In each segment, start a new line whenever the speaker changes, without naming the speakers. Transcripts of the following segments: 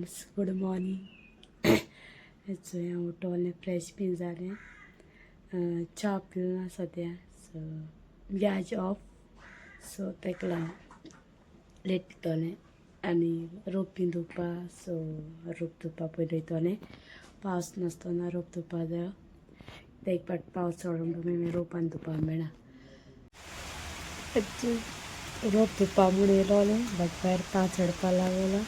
Friends, good morning. चोय हांव उठोलें, fresh बीन जालें, च्या पिला सद्या. सो मुगे आज ऑफ, सो तेका लागून लेट उठोलें आनी रोप बीन धुवपा. सो रोप धुवपा पयलीं वयतलें. पावस नासतना रोप धुवपा जायो. ते एक पाट पावस चडून मागीर रोपान धुवपा मेळना. रोप धुवपा म्हूण येयलोलें, बट भायर पावस चडपा लागलो,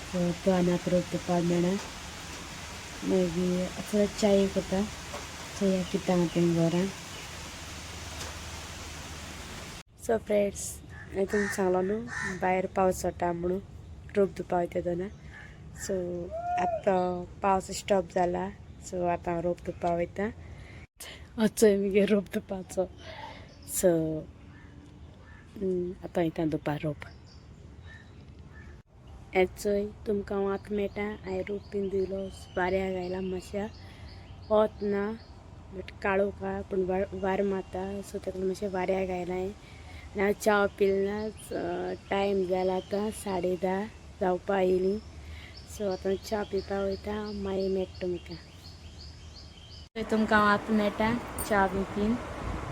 सो तो आनी आतां रोप धुवपा मेळना. मागीर आतां च्याय करता, चोया कितें आहा तें घरान. सो फ्रेंड्स, हांवें तुमकां सांगलो न्हू भायर पावस चडटा म्हणून रोप धुवपा वयता तेन्ना. सो आतां पावस स्टॉप जाला, सो आतां हांव रोप धुवपा वयता. चोय मुगे रोप धुवपाचो. सो आतां वयता धुवपा रोप. हें चोय, तुमकां हांव आतां मेळटा. हांवें रोप बीन धुयलो, वाऱ्याक आयला मातशें. वत ना बट काळोख आहा, पूण वारें मारता, सो ताका लागून मातशें वाऱ्याक आयलां हांवें. आनी हांव च्या पिलना. टायम जाला आतां 10:30 जावपा येयलीं. सो आतां च्या पिवपा वयता, मागीर मेळटा तुमकां. तुमकां हांव आतां मेळटा च्या बी पीन.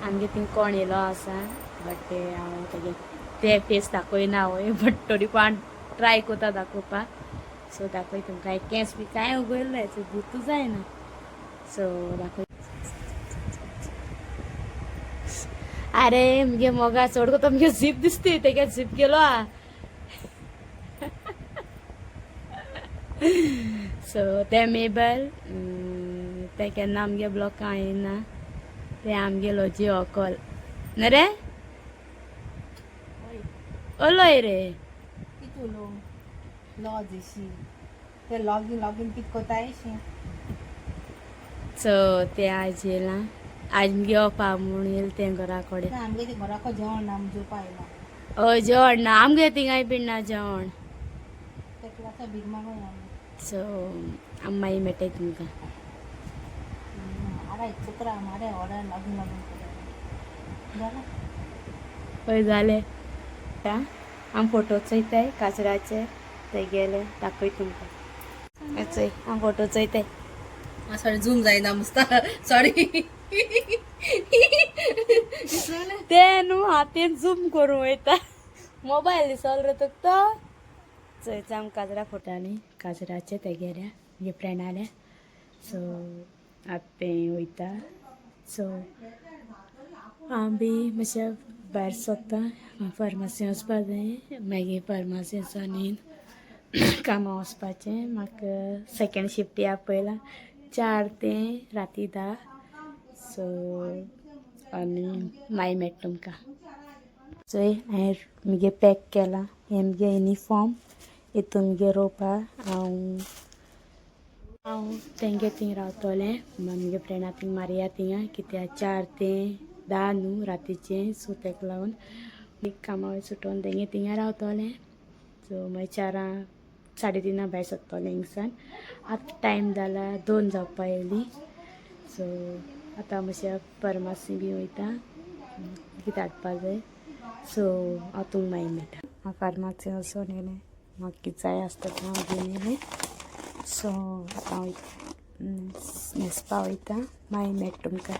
आमगे थिंग कोण येयलो आसा, बट हांव तेगे ते फेस दाखयना वय, बट तरी पण ट्राय करता दाखोवपाक. सो दाखय तुमकां. केंस बी कांय उगयल्ले, सो भुतू जायना. सो दाखय. अरे मुगे मोगा चड करता, मुगे झीप दिसती, तेगे झीप गेलो आ. सो तें मेबल, तें केन्ना आमगे ब्लॉकां येयना. तें आमगेलो जी व्हंकल न्हय रे, उलोय रे.
कित उलोवं? लॉज अशी ते लॉगीन लॉगीन कित कोताय अशी.
सो तें आज येयलां, आज मुगे ऑफा म्हूण येयलें तें घरा कडेन.
आमगे ते घराको जेवण ना, जेवपा येयला.
हय, जेवण ना आमगे, थिंगाय बीन ना जेवण.
तेका लागून भीक मागून आमी.
सो आमी मागीर मेळटाय तुमकां.
माराय चुकरा माराय ऑर्डर लॉगीन लॉगीन कोताय जालें.
हय, जालें. आमी फोटो चोयताय काजराचे. ते गेले, दाखय तुमकां. चोय, आमी फोटो चोयताय.
सॉरी, झूम जायना मुस्ता, सॉरी.
ते न्हू हातीन झूम करूं वयता, मोबायल दिसलो रे तुका तो. चोय, आमी काजरा फोटो काजराचे. ते गेल्या मुगे फ्रेंडाले. सो आतां ते वयता, सो हांव बी मातशें भायर सोदता. फार्मासी वचपा जाय. मागीर फार्मासी वचोन येवन कामां वचपाचें. म्हाका सेकेंड शिफ्ट या पयला, 4 ते राती 10. सो आनी मागीर मेळटा तुमकां. चोय, हांवें मुगे पॅक केलां. हें मुगे युनिफॉर्म, हितून मुगे रोवपा. हांव हांव तेंगे थिंग रावतलें, मुगे फ्रेंडा थिंग, मारिया थिंगा. कित्याक 4 ते 10 न्हू रातीचें, सो तेका लागून कामां सुटोन तेंगे थिंगा रावतलें. सो मागीर 4 3:30 भायर सरतलें हिंगसान. आतां टायम जाला, 2 जावपा येयलीं. सो आतां मातशें फार्मासी बी वयता, कितें हाडपा जाय. सो हांव तुमकां मागीर मेळटा. हांव फार्मासी वचोन येयलें, म्हाका कितें जाय आसता तें हांव घेवन येयलें. सो आतां हांव न्हेसपा वयता, मागीर मेळटा तुमकां.